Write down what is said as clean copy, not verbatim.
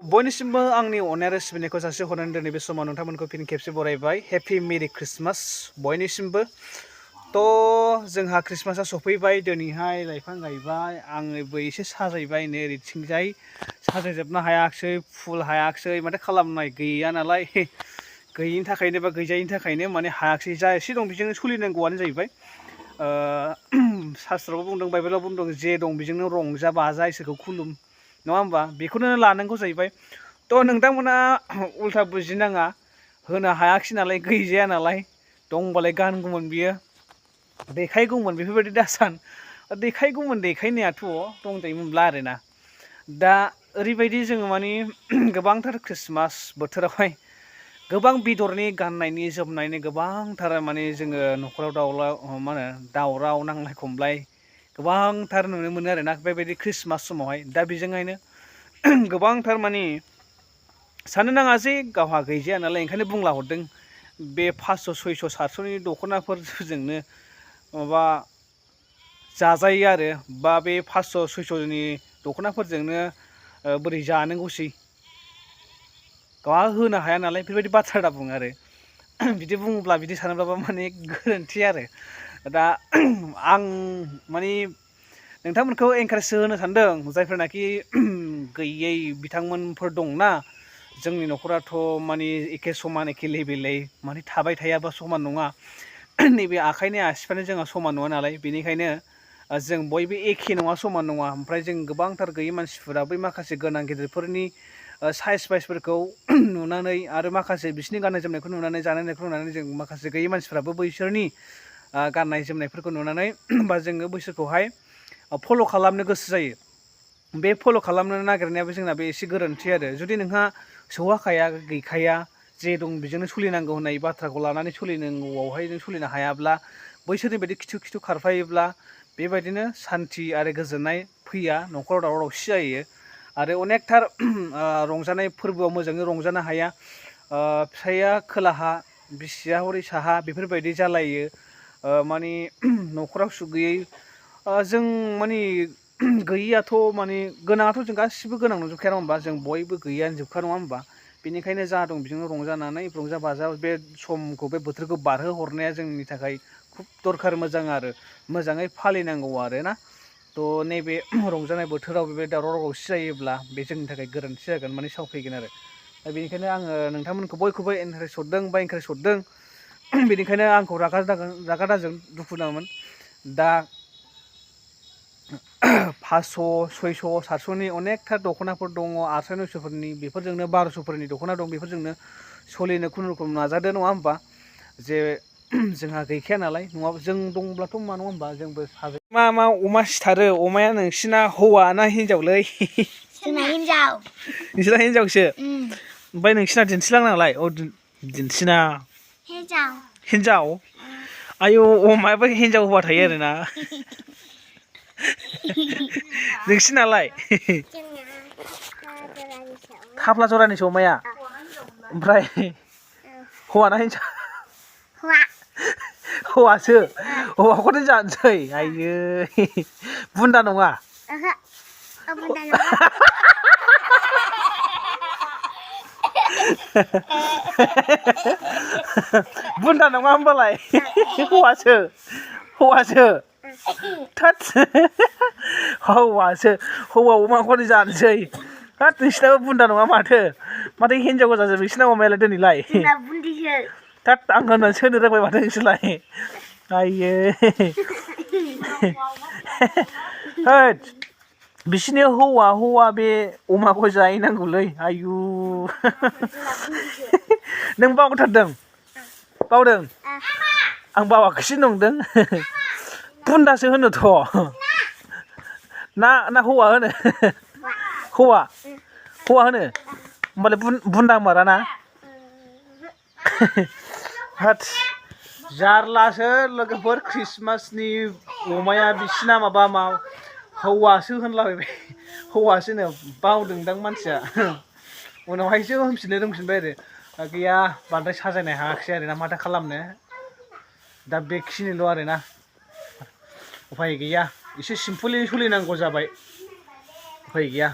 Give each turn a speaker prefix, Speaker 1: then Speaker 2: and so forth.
Speaker 1: बयनिसिमबो आंनि अननाय आरो सिबिनायखौ जासिहरनानै दिनै बे समाव नोंथांमोनखौ फिन खेबसे बरायबाय हेपि मेरि क्रिसमास बयनिसिमबो जोंहा क्रिसमासा सफैबाय दिनैहाय लाइफां गायबाय आंबो एसे साजायबाय नै ओरैथिंजाय साजायजोबनो हायाखिसै फुल हायाखिसै माथो खालामनाय गैया नालाय गैयिनि थाखायनो बा गैजायिनि थाखायनो माने हायाखिसै जा एसे दं बेजोंनो सोलिनांगौआनो जाहैबाय शास्त्रआव बुंदों बाइबेलाव बुंदों जे दं बेजोंनो रंजा बाजा इसोरखौ खुलुम नङा होमबा बेखौनो लानांगौ जाहैबाय नोंथांमोना उल्था बुजिनाङा होनो हायाखिसै नालाय गैजाया नालाय दंबालाय गानगौमोन बियो देखायगौमोन बेफोरबायदि दासान देखायगौमोन देखायनायाथ' दंजायोमोनब्ला आरोना दा ओरैबायदि जोङो माने गोबांथार क्रिसमास बोथोरावहाय गोबां बेदरनि गाननायनि जोमनायनि गोबांथार माने जोङो न'खराव दावराव नांलाय खमलाय गोबांथार नुनो मोनो आरोना बेबायदि क्रिसमास समावहाय दा बेजोंहायनो गोबांथार माने साननो नाङा जे गावहा गैजाया नालाय ओंखायनो बुंला हरदों बे 500 600 700नि दख'नाफोरजोंनो माबा जाजायो आरो बा बे 500 600नि दख'नाफोरजोंनो बोरै जानांगौसै गावहा होनो हाया नालाय बेफोरबायदि बाथ्रा दा बुङो आरो बिदि बुङोब्ला बिदि सानोब्लाबो माने गोरोन्थि आरो दा आं माने नोंथांमोनखौ एनकारेज होनो सानदों जायफोरनाखि गैयै बिथांमोनफोर दंना जोंनि न'खराथ' माने एखे समान एखे लेभेलै माने थाबाय थायाबा समान नङा नैबे आखाइनि आसिफ्रानो जोंहा समान नङा नालाय बेनिखायनो जों बयबो एखे नङा समान नङा ओमफ्राय जों गोबांथार गैयै मानसिफोरा बै माखासे गोनां गिदिरफोरनि साइज बाइजफोरखौ नुनानै आरो माखासे बिसिनि गाननाय जोमनायखौ नुनानै जानाय लोंनायखौ नुनानै जों माखासे गैयै मानसिफ्राबो बैसोरनि गाननाय जोमनायफोरखौ नुनानै बा जोङो बैसोरखौहाय फल' खालामनो गोसो जायो बे फल' खालामनो नागिरनायाबो जोंना बे एसे गोरोन्थि आरो जुदि नोंहा सौहाखाया गैखाया जे दं बेजोंनो सोलिनांगौ होननाय बाथ्राखौ लानानै सोलिनांगौआवहाय जों सोलिनो हायाब्ला बैसोरनि बायदि खिथु खिथु खारफायोब्ला बेबायदिनो सान्थि आरो गोजोननाय फैया न'खराव दावराव दावसि जायो आरो अनेकथार रंजानाय फोरबोआव मोजाङै रंजानो हाया फिसाइया खोलाहा बिसिया हरै साहा बेफोरबायदि जालायो माने न'खराव सुख गैयै जों माने गैयैयाथ' माने गोनाङाथ' जों गासिबो गोनां नंजोबखाया नङा होमबा जों बयबो गैयानो जोबखा नङा होमबा बेनिखायनो जा दं बेजोंनो रंजानानै रंजा बाजा बे समखौ बे बोथोरखौ बारहोहरनाया जोंनि थाखाय खुब दरखार मोजां आरो मोजाङै फालिनांगौ आरोना नैबे रंजानाय बोथोराव बेबायदि दावराव दावसि जायोब्ला बे जोंनि थाखाय गोरोन्थि जागोन माने सावफैगोन आरो दा बेनिखायनो आङो नोंथांमोनखौ बयखौबो एनकारेज हरदों बेनिखायनो आंखौ रागा दाजों दुखु नांगोन दा 500 600 700नि अनेकथा दख'नाफोर दङ 800 900फोरनि बेफोरजोंनो 1200फोरनि दख'ना दं बेफोरजोंनो सोलिनो खुनुरुखुम नाजादो नङा होमबा जे जोंहा गैखाया नालाय नङाबा जों दंब्लाथ' मा नङा होमबा जोंबो मा अमा सिथारो अमाया नोंसिना हौवा ना हिनजावलै
Speaker 2: जोंना हिनजाव
Speaker 1: नोंसिना हिनजावसो ओमफ्राय नोंसिना दिन्थिलांनांलाय दिन्थिना हिनजाव आयौ अमायाबो हिनजाव हौवा थायो आरोना नोंसिनालाय खाफ्ला जरानिसो अमाया ओमफ्राय हौवाना हिनजाव हौवासो हौवाखौनो जानोसै आयै बुन्दा नङा बुन्दा नङा होमबालाय हौवासो थोद हौवा अमाखौनो जानोसै हाब नोंसिनाबो बुन्दा नङा माथो हिनजाव गोजाजों नोंसिना अमायालाय दिनैलाय थोद आं होननानै सोनो रोंबाय माथो नोंसोरलाय आयै होद बिसिनि हौवा बे अमाखौ जाहैनांगौलै आयु नों बावथारदों बावदों आं बावाखैसो नंदों बुन्दासो होनोथ' ना हौवा होनो हौवा होनो होमबालाय बुन्दा माराना हाथ जारलासो लोगोफोर क्रिसमासनि अमाया बिसिना माबा हौवासो होनलाबायबाय हौवासोनो बावदोंदां मानसिया उनावहायसो होनफिननो रोंफिनबाय आरो गैया बांद्राय साजायनो हायाखिसै आरोना माथो खालामनो दा बेखिनिल' आरोना उफाय गैया एसे सिम्पोलै सोलिनांगौ जाबाय उफाय गैया